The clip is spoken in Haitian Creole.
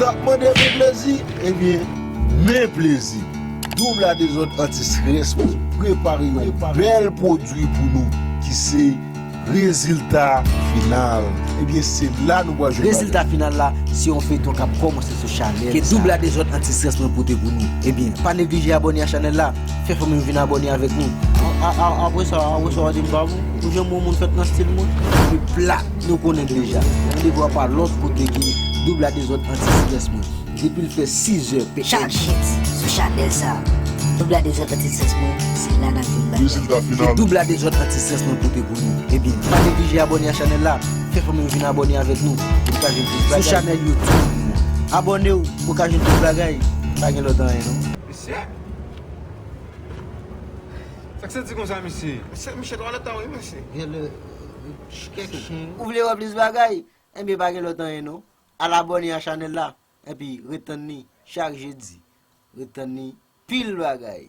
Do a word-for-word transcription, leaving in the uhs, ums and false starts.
T ap mande pou plezi? Ebyen, men plezi. Doub la dezòd anti-strès mwen prepare yon bèl pwodui pou nou ki se rezilta final. Ebyen, se la nou pral jwenn bagay. Rezilta final la, se yon feyton k ap kòmanse sou chanèl sa. Ke Doub la dezòd anti-strès mwen pote pou nou. Ebyen, pa neglije abòne a chanèl la, fè fanmi w vin abòne avèk nou. A, a, a, apre sa, apre sa, w a di m pa bon. Ou janm wè yon moun fèt nan stil mwen? Epi plat, nou konnen deja. Randevou a pa lòt kote ki Doub la dezòd anti-strès mwen. Depi l fè sizè, pètèt. Chak jedi, sou chanèl sa, Doub la dezòd anti-strès mwen, se la n ap vin bay. Rezilta final. Doub la dezòd anti-strès mwen pote pou nou. Ebyen, pa neglije abòne a chanèl la. Fè fanmi w vin abòne avèk nou. Pou n ka jwenn plis bagay. Sou chanèl YouTube nou. Abòne w pou w ka jwenn plis bagay. Pa gen lòt anyen, non. Mesye! Sa k santi konsa, mesye? Mesye, Michel, wale tan wi, mesye. Gen lè, kèk chen. Ou vle wè plis bagay? Enben, pa gen lòt anyen, non. Al abòne a chanèl la. Epi, ret tann ni chak jedi. Ret tann ni pil bagay.